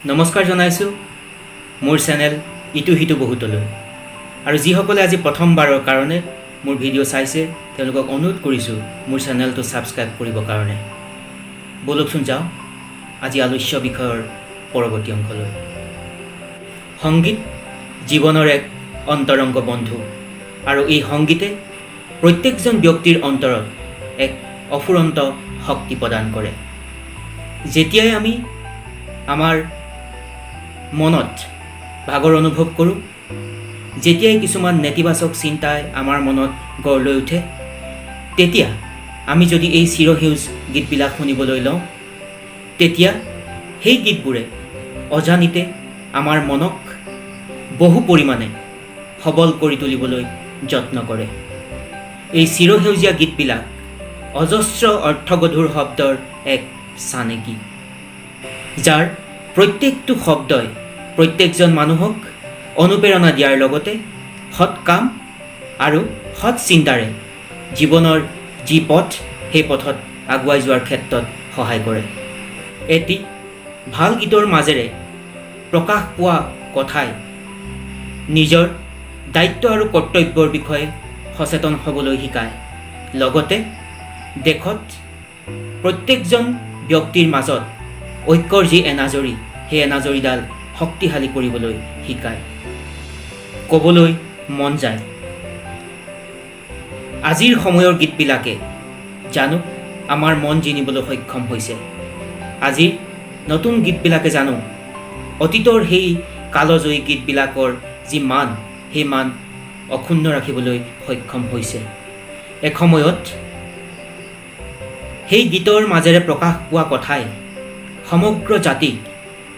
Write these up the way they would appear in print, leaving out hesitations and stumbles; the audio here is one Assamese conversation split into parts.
নমস্কাৰ জনাইছোঁ মোৰ চেনেল ইটো সিটো বহুতলৈ। আৰু যিসকলে আজি প্ৰথমবাৰৰ কাৰণে মোৰ ভিডিঅ' চাইছে, তেওঁলোকক অনুৰোধ কৰিছোঁ মোৰ চেনেলটো ছাবস্ক্ৰাইব কৰিবৰ কাৰণে। ব'লকচোন যাওঁ আজি আলোচ্য বিষয়ৰ পৰৱৰ্তী অংশলৈ। সংগীত জীৱনৰ এক অন্তৰংগ বন্ধু আৰু এই সংগীতে প্ৰত্যেকজন ব্যক্তিৰ অন্তৰত এক অফুৰন্ত শক্তি প্ৰদান কৰে। যেতিয়াই আমি আমাৰ মনত ভাগৰ অনুভৱ কৰোঁ, যেতিয়াই কিছুমান নেতিবাচক চিন্তাই আমাৰ মনত গঢ় লৈ উঠে, তেতিয়া আমি যদি এই চিৰসেউজ গীতবিলাক শুনিবলৈ লওঁ, তেতিয়া সেই গীতবোৰে অজানিতে আমাৰ মনক বহু পৰিমাণে সবল কৰি তুলিবলৈ যত্ন কৰে। এই চিৰসেউজীয়া গীতবিলাক অজস্ৰ অৰ্থগধুৰ শব্দৰ এক চানেকি, যাৰ প্ৰত্যেকটো শব্দই প্ৰত্যেকজন মানুহক অনুপ্ৰেৰণা দিয়াৰ লগতে সৎ কাম আৰু সৎ চিন্তাৰে জীৱনৰ যি পথ, সেই পথত আগুৱাই যোৱাৰ ক্ষেত্ৰত সহায় কৰে। এটি ভাল গীতৰ মাজেৰে প্ৰকাশ পোৱা কথাই নিজৰ দায়িত্ব আৰু কৰ্তব্যৰ বিষয়ে সচেতন হ'বলৈ শিকায়, লগতে দেশত প্ৰত্যেকজন ব্যক্তিৰ মাজত ঐক্যৰ যি এনাজৰী, সেই এনাজৰীডাল শক্তিশালী কৰিবলৈ শিকায়। ক'বলৈ মন যায়, আজিৰ সময়ৰ গীতবিলাকে জানো আমাৰ মন জিনিবলৈ সক্ষম হৈছে? আজিৰ নতুন গীতবিলাকে জানো অতীতৰ সেই কালজয়ী গীতবিলাকৰ যি মান, সেই মান অক্ষুণ্ণ ৰাখিবলৈ সক্ষম হৈছে? এসময়ত সেই গীতৰ মাজেৰে প্ৰকাশ পোৱা কথাই সমগ্ৰ জাতিক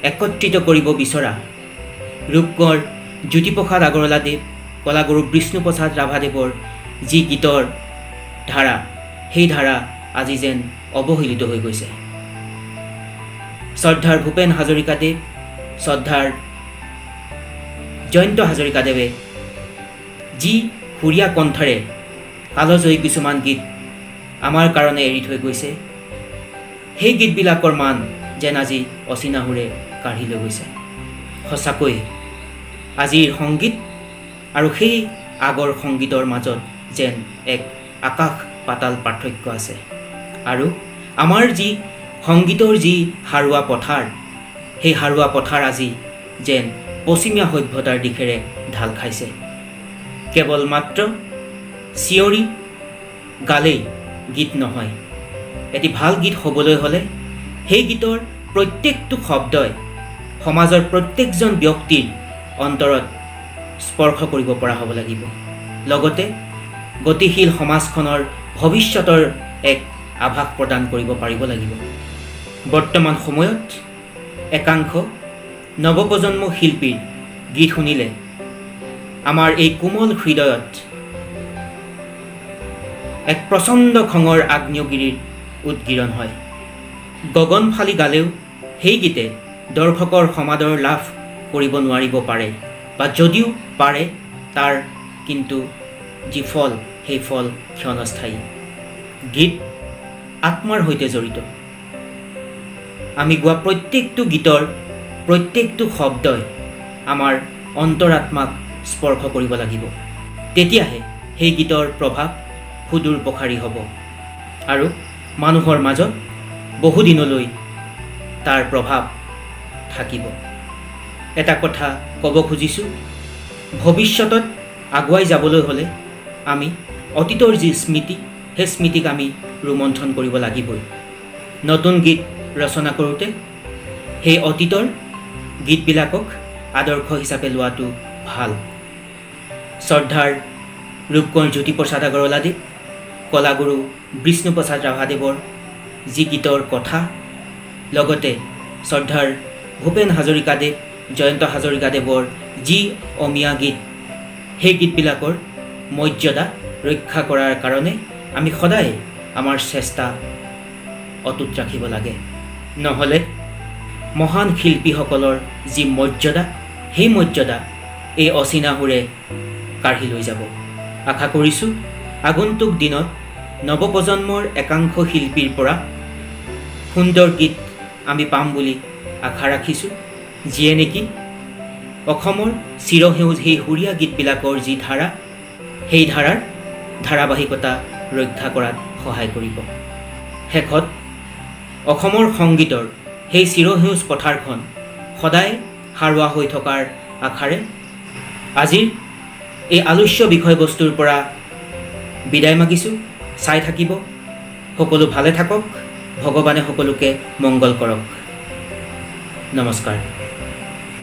একত্ৰিত কৰিব বিচৰা ৰূপকোঁৱৰ জ্যোতিপ্ৰসাদ আগৰৱালাদেৱ, কলাগুৰু বিষ্ণুপ্ৰসাদ ৰাভাদেৱৰ যি গীতৰ ধাৰা, সেই ধাৰা আজি যেন অৱহেলিত হৈ গৈছে। শ্ৰদ্ধাৰ ভূপেন হাজৰিকাদেৱ, শ্ৰদ্ধাৰ জয়ন্ত হাজৰিকাদেৱে যি সুৰীয়া কণ্ঠেৰে কালজয়ী কিছুমান গীত আমাৰ কাৰণে এৰি থৈ গৈছে, সেই গীতবিলাকৰ মান যেন আজি অচিনা সুৰে কাঢ়ি লৈ গৈছে। সঁচাকৈ আজিৰ সংগীত আৰু সেই আগৰ সংগীতৰ মাজত যেন এক আকাশ পাতাল পাৰ্থক্য আছে। আৰু আমাৰ যি সংগীতৰ যি সাৰুৱা পথাৰ, সেই সাৰুৱা পথাৰ আজি যেন পশ্চিমীয়া সভ্যতাৰ দিশেৰে ঢাল খাইছে। কেৱল মাত্ৰ চিঞৰি গালেই গীত নহয়। এটি ভাল গীত হ'বলৈ হ'লে সেই গীতৰ প্ৰত্যেকটো শব্দই সমাজৰ প্ৰত্যেকজন ব্যক্তিৰ অন্তৰত স্পৰ্শ কৰিব পৰা হ'ব লাগিব, লগতে গতিশীল সমাজখনৰ ভৱিষ্যতৰ এক আভাস প্ৰদান কৰিব পাৰিব লাগিব। বৰ্তমান সময়ত একাংশ নৱপ্ৰজন্ম শিল্পীৰ গীত শুনিলে আমাৰ এই কোমল হৃদয়ত এক প্ৰচণ্ড খঙৰ আগ্নেয়গিৰিৰ উদ্গীৰণ হয়। গগন ফালি গালেও সেই গীতে দৰ্শকৰ সমাদৰ লাভ কৰিব নোৱাৰিব পাৰে বা যদিও পাৰে, তাৰ কিন্তু যি ফল, সেই ফল ক্ষণস্থায়ী। গীত আত্মাৰ সৈতে জড়িত। আমি গোৱা প্ৰত্যেকটো গীতৰ প্ৰত্যেকটো শব্দই আমাৰ অন্তৰাত্মাক স্পৰ্শ কৰিব লাগিব। তেতিয়াহে সেই গীতৰ প্ৰভাৱ সুদূৰ প্ৰসাৰী হ'ব আৰু মানুহৰ মাজত বহুদিনলৈ তাৰ প্ৰভাৱ থাকিব। এটা কথা ক'ব খুজিছোঁ, ভৱিষ্যতত আগুৱাই যাবলৈ হ'লে আমি অতীতৰ যি স্মৃতি, সেই স্মৃতিক আমি ৰোমন্থন কৰিব লাগিবই। নতুন গীত ৰচনা কৰোঁতে সেই অতীতৰ গীতবিলাকক আদৰ্শ হিচাপে লোৱাটো ভাল। শ্ৰদ্ধাৰ ৰূপকোঁৱৰ জ্যোতিপ্ৰসাদ আগৰৱালাদেৱ, কলাগুৰু বিষ্ণুপ্ৰসাদ ৰাভাদেৱৰ যি গীতৰ কথা, লগতে শ্ৰদ্ধাৰ ভূপেন হাজৰিকাদেৱ, জয়ন্ত হাজৰিকাদেৱৰ যি অমিয়া গীত, সেই গীতবিলাকৰ মৰ্যাদা ৰক্ষা কৰাৰ কাৰণে আমি সদায় আমাৰ চেষ্টা অটুট ৰাখিব লাগে। নহ'লে মহান শিল্পীসকলৰ যি মৰ্যাদা, সেই মৰ্যাদা এই অচিনা সুৰে কাঢ়ি লৈ যাব। আশা কৰিছোঁ, আগন্তুক দিনত নৱপ্ৰজন্মৰ একাংশ শিল্পীৰ পৰা সুন্দৰ গীত আমি পাম বুলি আশা ৰাখিছোঁ। যিয়ে নেকি অসমৰ চিৰসেউজ সেই সুৰীয়া গীতবিলাকৰ যি ধাৰা, সেই ধাৰাৰ ধাৰাবাহিকতা ৰক্ষা কৰাত সহায় কৰিব। শেষত অসমৰ সংগীতৰ সেই চিৰসেউজ পথাৰখন সদায় সাৰুৱা হৈ থকাৰ আশাৰে আজিৰ এই আলোচ্য বিষয়বস্তুৰ পৰা বিদায় মাগিছোঁ। চাই থাকিব, সকলো ভালে থাকক, ভগৱানে সকলোকে মংগল কৰক। নমস্কাৰ।